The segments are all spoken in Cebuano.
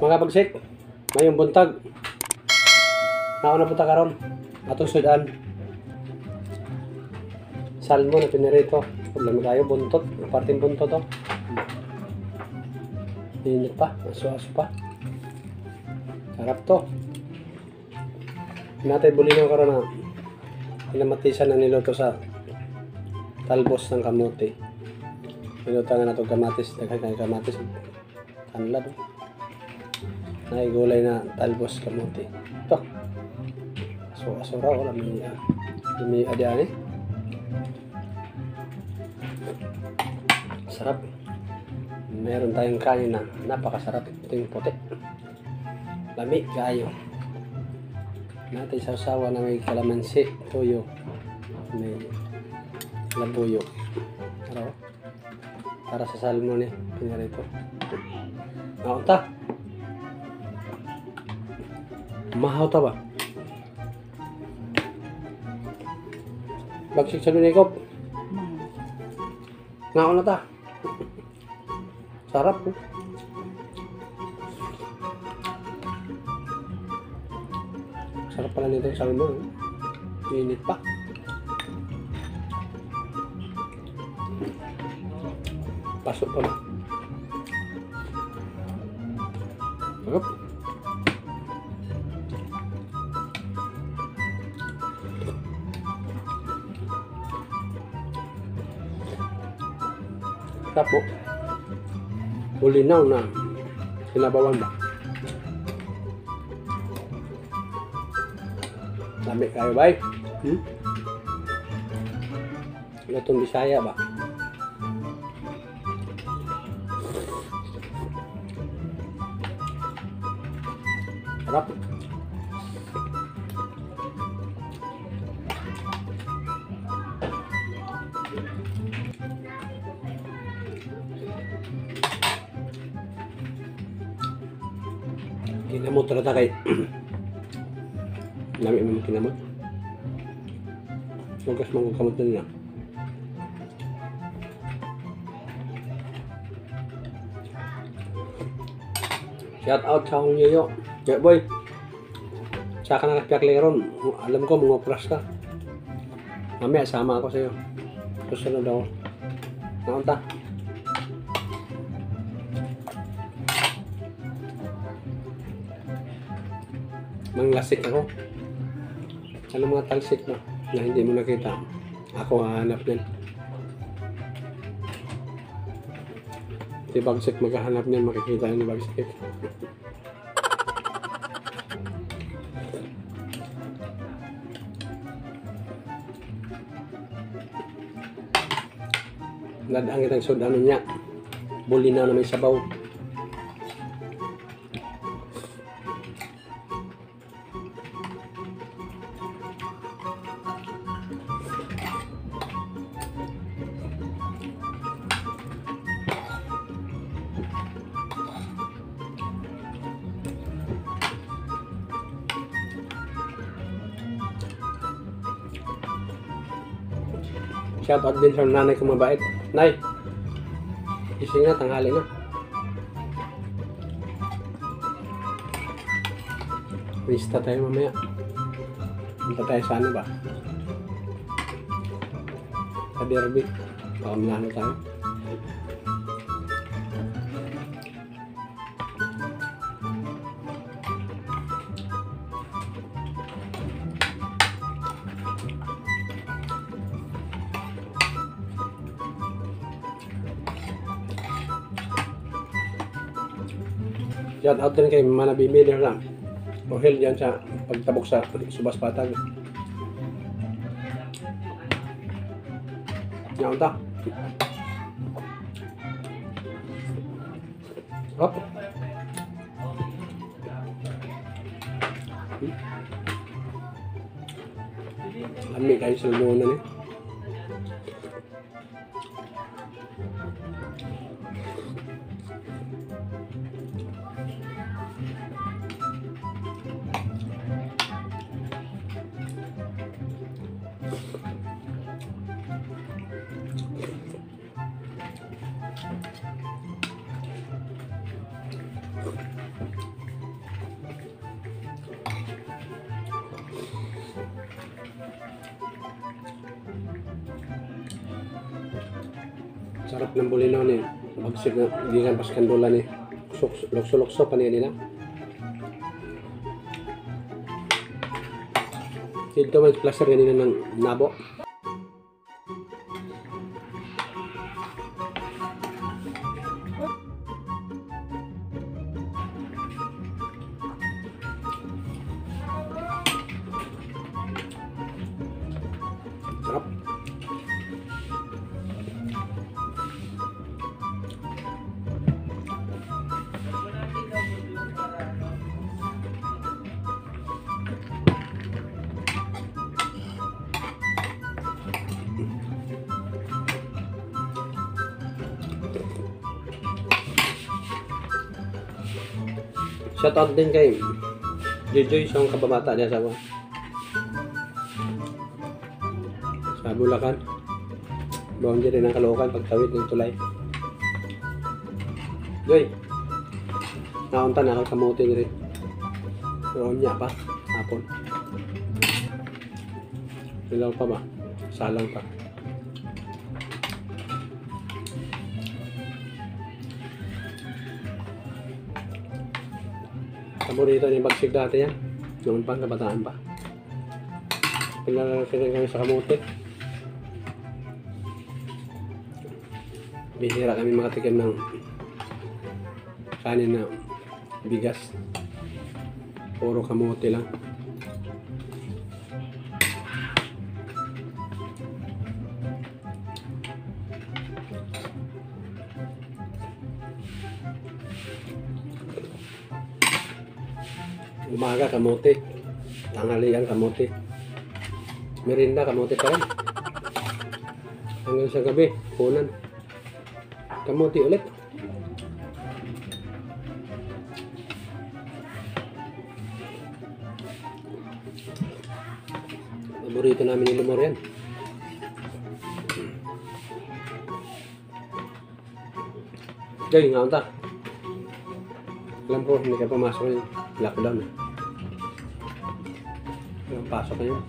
Mga bagsik, mayong buntag. Nauna po ta karon. Atong sudan. Salmon na pinirito. Problema kayo, buntot. Parting buntot to. Init pa, aso-aso pa. Sarap to. Natay bulinaw karon na kinamatisan na niluto sa talbos ng kamote. Niluto na nato kamatis, daghan kay kamatis. Tanlad. Oh. Naigulay na talbos kamote. Ito. Aso-aso raw, wala may may adi eh. Sarap. Meron tayong kanin na napakasarap. Ito yung puti. Lami kaayo. Natin sausawa na may kalamansi, toyo, may labuyo. Pero, para sa salmon eh, pinarito. Naunta. Mahaw ta ba? Bagsik sa lunikop. Nauna ta. Sarap po. Sarap pala nito yung salmon. Init pa. Pasok pa na. Sarap. Sarap po. Bulinaw na sinabawan ba? Lami kayo bay? Hmm? Lutong Bisaya ba? Sarap. Kinamot talaga kay lami mo kinamot. Hugas mo kamot na nila. Shout out sa akong yoyo. Kaya boy, saka na nagpiakleron. Alam ko, mga oras ka. Mamaya, sama ako sa'yo. Susunod ako. Naunta. Manglasik ako. Ano mga talsik na na hindi mo nakita? Ako hahanap niyan. Si Bagsik maghahanap niyan, makikita ni Bagsik. Nadaan kitang sudano niya. Bulinaw na may sabaw. Shout out din sa nanay ko mabait. Nay, gising na, tanghali na. Lista tayo mamaya. Punta tayo sa ano ba? Sa Derby. Baka milano tayo. Shout out din kay Mana Bimbi na Ohil dyan sa pagtabok sa Subas Patag. Yan ta. Hop. Lami kayo sa lunan eh. Sarap ng bulinaw ni bagsik na gikan pas kandola ni. Lukso-lukso pa niya nila. Dito may placer ganina ng nabo. Sarap. Shout out din kay Jojoy, siyang kababata niya sa Bulacan. Boundary ng Caloocan pagtawid ng tulay. Joy, naunta na ako kamote diri. Pero niya pa, hapon. Ilaw pa ba? Salang pa. Paborito ni Bagsig dati yan. Noon pa, kabataan pa. Pinalaki rin kami sa kamote. Bihira kami makatikim ng kanin na bigas. Puro kamote lang. Umaga kamote, tanghalian kamote, merinda kamote pa rin. Hanggang sa gabi, punan. Kamote ulit. Paborito namin ni Lumor yan. Jay, nga unta. Alam ko, hindi ka pumasok ngayon. Lockdown eh. Walang pasok ngayon.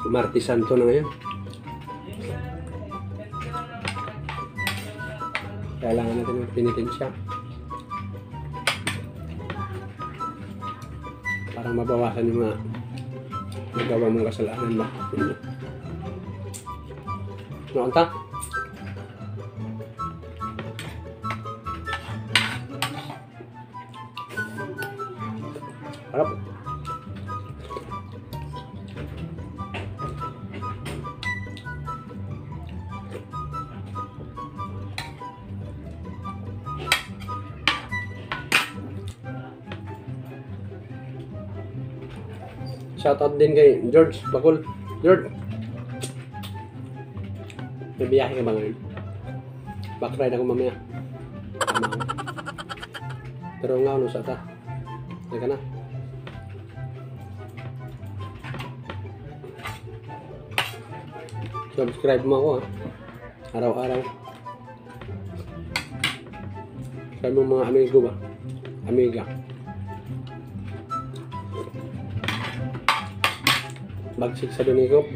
Martes Santo na ngayon. Kailangan natin ng penitensya. Parang mabawasan yung mga nagawa mong kasalanan ba? Noon ta? Harap. Shoutout din kay George Bakul. George, may biyahe ka ba ngayon? Back ride ako mamaya. Tama ako. Pero nga, ano sa ta? Teka na. Subscribe mo ako ha. Araw-araw. Sabi mo mga amigo ba? Amiga. Bagsik sa Donikop.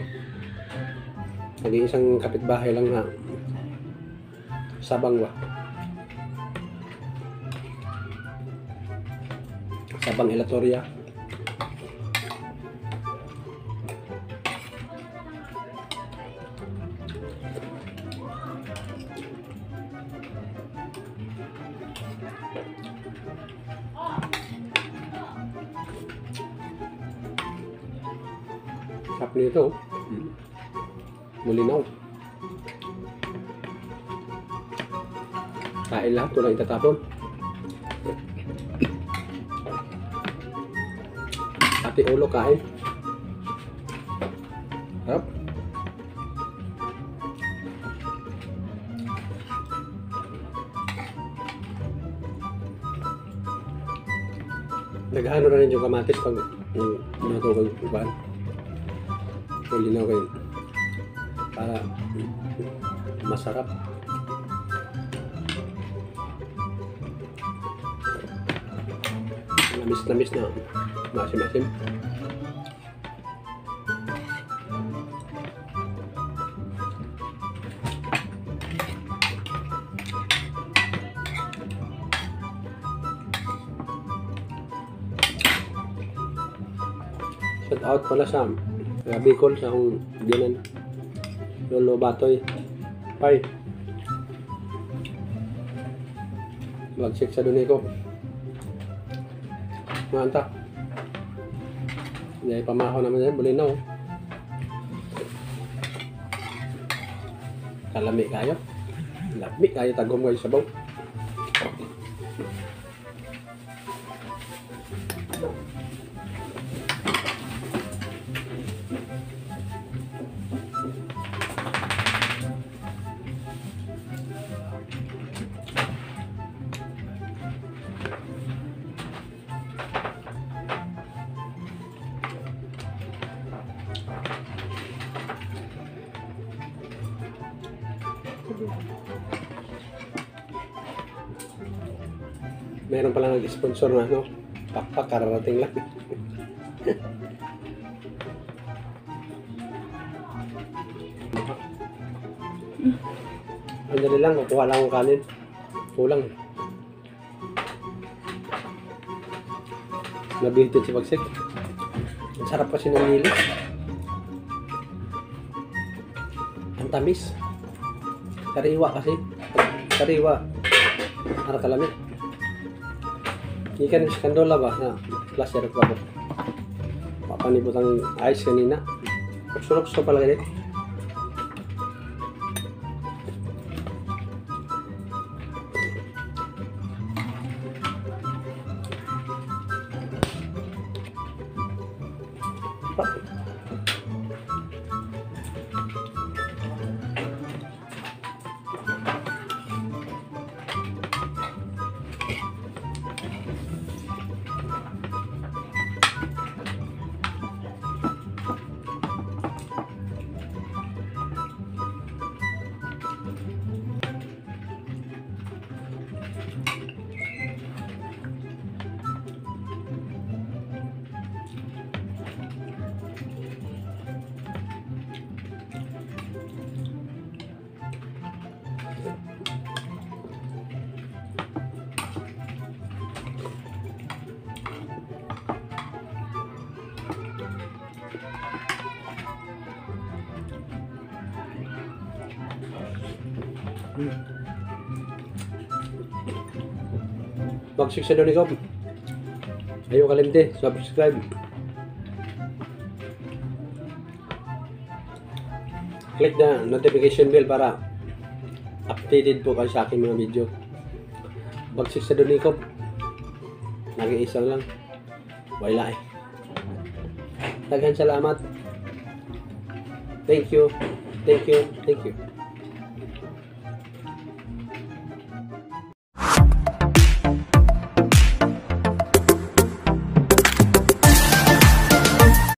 Nag-iisang kapitbahay lang na Sabang ba? Sabang Elatoria. Sarap nito. Mulinaw. Kain lahat, walang itatapon. Pati ulo kain. Sarap. Naghahano na rin yung kamatis pag luto ko yung uban. Mulinaw kayo. Para masarap. Namis-namis na. Masim-masim. Shout out pala sa Bicol, sa akong biyanan. Lolo Batoy. Pai. Bagsik sa Dunico. Mga anta. Hindi pamaho naman yan. Bulinaw. Kalami kayo. Lami kayo tagom kayo sabaw. Meron pala nag-sponsor na, no? Pakpak, kararating lang. Ang dali lang, kukuha lang akong kanin. Kulang. Nabihitin si Bagsik. Ang sarap kasi ng nili. Ang tamis. Sariwa kasi. Sariwa. Para kalami. Ikan sa kandola ba na cluster pa ko. Papanibot ang ice kanina. Sulok-sulok pala ganit. Bagsik sa Donicom. Ayaw kalimte, subscribe. Click the notification bell para updated po kayo sa aking mga video. Bagsik sa Donicom. Nag-iisa lang. Wala eh. Daghan salamat. Thank you. Thank you. Thank you.